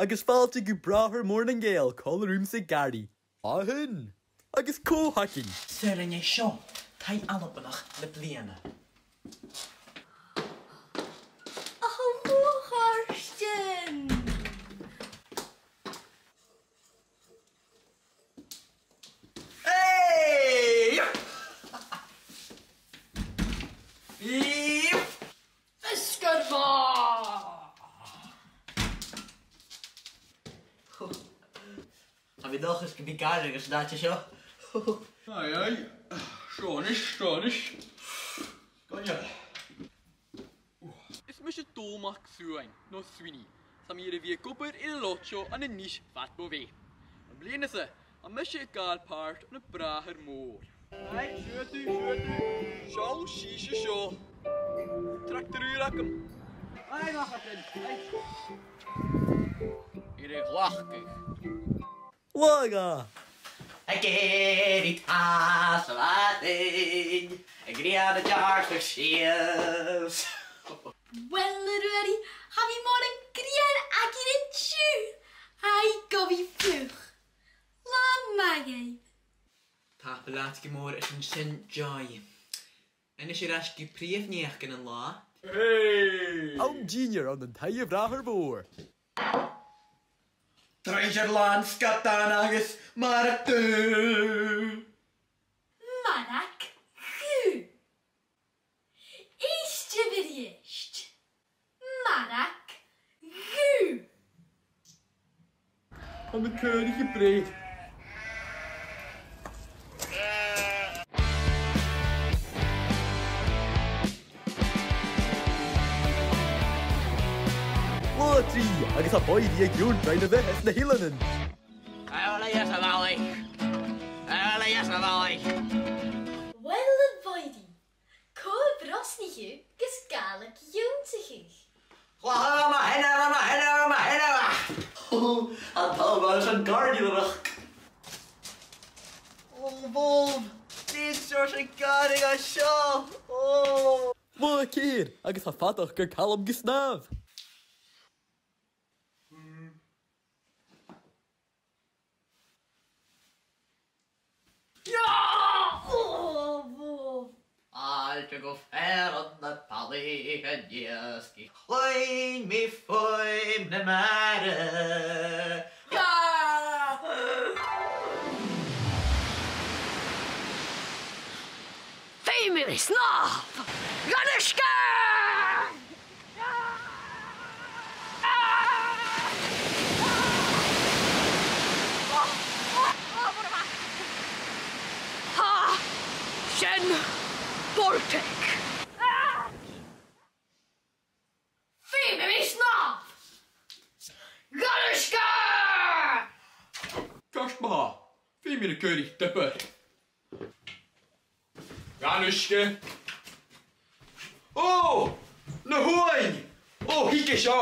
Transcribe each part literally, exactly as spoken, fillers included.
agus fàilte gu Bràthair Mòr nan Gàidheal còmhla riumsa, Gary. Latha a h-aon. Agus cò th' againn? Saoilidh mi seo taigh Albannach na bliadhna. Ach a luath, Cairstìona! Hey! Yep! Yep! Feasgar math! Tha mi an dòchas gum bi gàire agus an àite seo. Aye, aye. Seo a-nis, seo a-nis. Gu dearbh. Is mise Dòmhnall MacSuain, no Sweeney. 'S tha mi air a bhith ag obair air an lot seo ann an Nis fad mo bheatha. Am bliadhna-sa, tha mise a' gabhail pàirt ann am Bràthair Mòr. Right, siuthadaibh, siuthadaibh. Seall sibhse seo. Tractar ùr agam. Aye, nach eil sin. Right. Air a ghlacadh. Latha. Ag èirigh tàis a' mhadainn, a' ghrian a' deàrrsadh sìos. Uill, a Ruairidh, tha mi mòran grian againn an-diugh. Tha i gu bhith fliuch. Latha math dhuibh. Tapadh leat gu mòr airson sin, Joy. A-nis air ais gu prìomh naidheachdan an latha. Hey! Àm dìnnear ann an taigh a' Bhràthair Mhòir. Truinnsear làn sgadan agus marag dhubh. Marag dhubh. Èistibh a-rithist. Marag dhubh. Tha na caoraich a' breith. Latha a trì, agus tha Boiridh ag ionndrainn a bheatha sna h-eileanan. Uill, a Bhoiridh, cò bhrosnaich thu gus Gàidhlig ionnsachadh? Latha math, latha math, latha math. Tha an t-àm airson gàirnealaireachd. Ò, bhobh, dè an seòrsa gàrradh a tha seo? Ò. Latha a ceithir, agus tha fadachd air Calum gu snàmh. Fàilte gu fearann na balaich an iasgaich. Chluinn mi fuaim na mara. Feumaidh mi snàmh! Gan uisge! Tha sin Baltic. Feumaidh mi snàmh! Gan uisge! Ceart ma-thà, feumaidh na caoraich diapadh. Gan uisge. Ò! Na h-uain! Ò, thig an seo!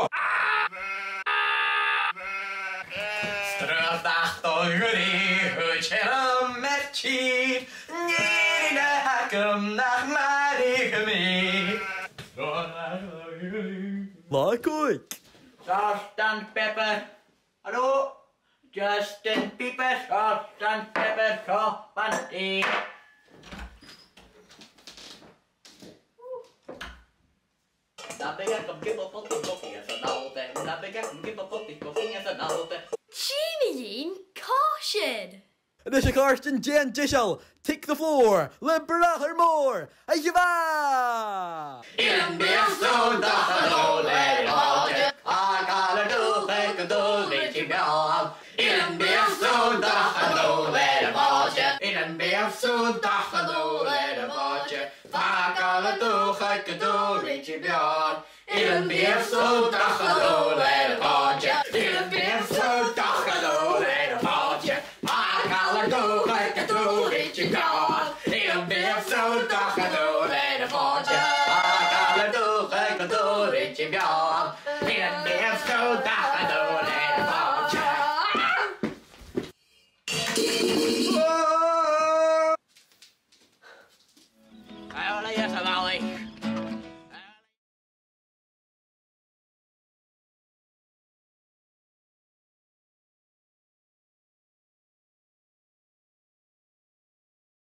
Sruth nach do dh'fhuirich thu, tèid am mear tìr, nì na h-agam nach mairich mi. Latha a còig. Salt and pepper. Hello, Justin Bieber, salt and pepper, cup and tea. Na big a come give a potty coffee as an old day. Na big a come give a potty coffee as an old day. Jimmy Dean Caution. A-nis, a chàirdean, dèan deiseil, tick the floor, le Bràthair Mòr, a ghabh! Ilan beag sunndach a' dol air a' bhàta, a' gabhail air dùthchas gu dùil ri tìr-meadhan. Ilan beag sunndach a' dol air a' bhàta, ilan beag sunndach a' dol air a' bhàta, a' gabhail air dùthchas gu dùil ri tìr-meadhan. Ilan beag sunndach a' dol air a' bhàta.